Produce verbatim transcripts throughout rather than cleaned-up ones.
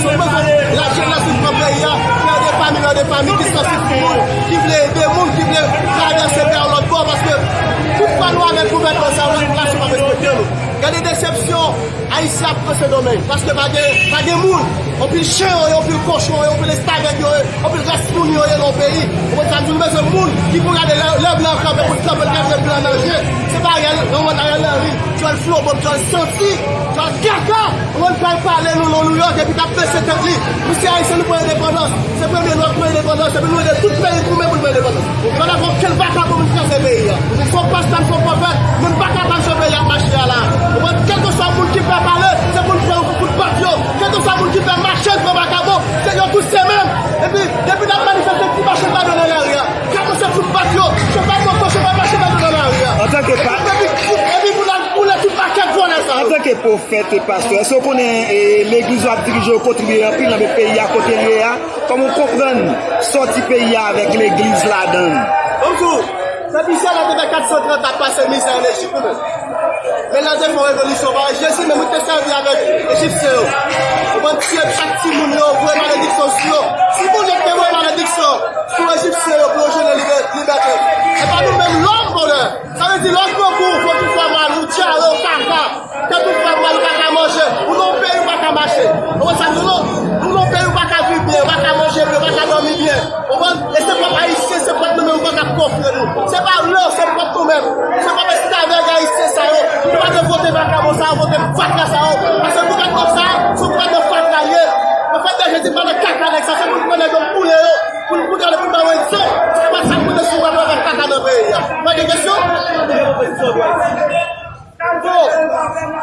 Lajenès ki pran peyi a, gen de fanmi, gen de fanmi ki santi pou moun, ki vle ede moun, ki vle travèse peyi a yon lòt bò, paske tout fwa nou avèk gouvènman sa yo, popilasyon p ap respekte nou. Gen de desepsyon, Ayisyen ap pran Sendomeng, paske pa gen, pa gen moun, anpil chen yo ye, anpil kochon yo ye, anpil estavèk yo ye, anpil rès moun yo ye nan peyi. Ou konprann sa m di w, nou bezwen moun ki pou gade lè, lè blan kanpe, pou kanpe, gade lè blan nan je. Se pa Ariel, non, Ariel Henry, Joel Flo, Bob Joel santi, Joel kaka. Ou konn pral pale nou nan New York epi k ap bese tèt li. Nou se Ayisyen, nou pran endepandans. Se premye nou ap pran endepandans epi nou ede tout peyi goumen pou l pran endepandans. Nou pa dakò okenn vakabon vin kraze peyi a. Se yon pastè, se yon pwofèt, men m pa ka pa jwe peyi ap mache a la. Ou konprann? Kèlkeswa moun ki pè pale, se pou n pran yo pou kout bat yo. Kèlkeswa moun ki pè mache, pran vakabon, se yo tout se menm. Epi, depi n ap manifeste, ti machann pa dwe nan lari a. Kòmanse fout bat yo, chofè moto, chofè machin pa dwe nan lari a. Antanke pa- Epi, epi pou n al boule tout pakèt vòlè sa yo. Antanke pwofèt e pastè, èske w konnen, e, legliz w ap dirije yo kontribye anpil nan peyi a kote l ye a? Kòman w konprann sòti peyi a avèk legliz ladan l? Bonjou. Pèp Izrayèl la te fè kat san trant ap pase mizè an Ejip, wi, men. Men lè te fè yon revolisyon, pa Jezi menm wi te sèvi avèk Ejipsyen yo. Yo pran tiye chak timoun yo, voye malediksyon sou yo. Si Bondye te voye malediksyon sou Ejipsyen yo pou yo jwenn libè-, libète. E pa nou menm lòm, bonè. Sa vle di lè w pran kou, fò tout fwa mal, ou dyare, ou kaka. Tèt ou fè mal, ou pa ka manje. Ou nan yon peyi ou pa ka mache. Ou konn sa m di w non? Ou nan yon peyi ou pa ka viv byen, ou pa ka manje byen, ou pa ka dòmi byen. Ou konprann? E se pwòp Ayisyen, se pwòp nou menm k ap kofre nou. Se pa lè, se pwòp nou menm. Se pwòp estavèg Ayisyen sa yo. Nou pa dwe vote vakabon sa yo, vote fatra sa yo. Paske gouvènman sa, se gouvènman fatra l ye. An fèt de Jezi pa nan kaka nèg sa, se pou nou pran nèg yo boule yo. Pou nou koute ale pou nou ba yo egzanp. Se pa sa nou koute sou wè nou avèk kaka nan peyi a. Mwen gen kesyon? Bon,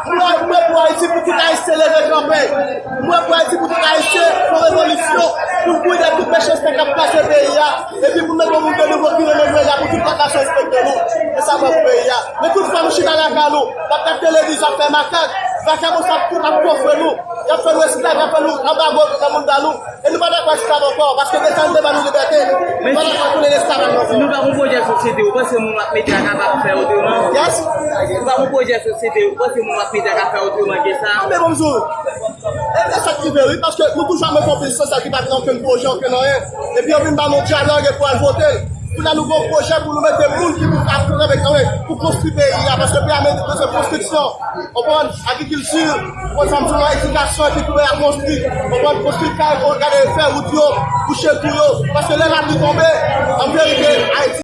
mwen, mwen pou Ayiti pou tout Ayisyen leve kanpe. Mwen pou Ayiti pou tout Ayisyen fè revolisyon pou nou brile tout mechanste k ap kraze peyi a. Epi pou nou mete yon moun de nouvo ki renmen jwe la pou tout pòtasyon respekte nou. E sa mwen pou peyi a. Men tout fwa nou chita lakay nou, n ap gad televizyon ap fè makak. Vakabon sa ap tout ap kofre nou. Y ap fè nou esklav, y ap fè nou anbago nan mounda nou. E nou pa dakò esklav ankò, paske desann devan nou libète. Nou pa dakò tounen esklav ankò. Si nou pa gon pwojè sosyete, ou panse moun w ap mete a kapab fè otreman? Yes. Si nou pa gon pwojè sosyete, ou panse moun w ap mete a ka fè otreman ke sa? Non, men bonjou. E, e sa k rive, wi, paske nou toujou ap mete yon pil sosyal ki pa gen okenn pwojè, okenn anyen. Epi yo vin ba nou dyalòg epi w al vote l. Kounye a nou gon pwojè pou nou mete moun ki pou ap kanpe kanpe pou konstwi peyi a, paske peyi a bezwen konstriksyon. Konprann? Agrikilti, konprann sa m di w, edikasyon, epi pou peyi a konstwi. Konprann? Konstwi kay, pou gade fè wout yo, bouche twou yo. Paske lè lapli tonbe, an verite, Ayiti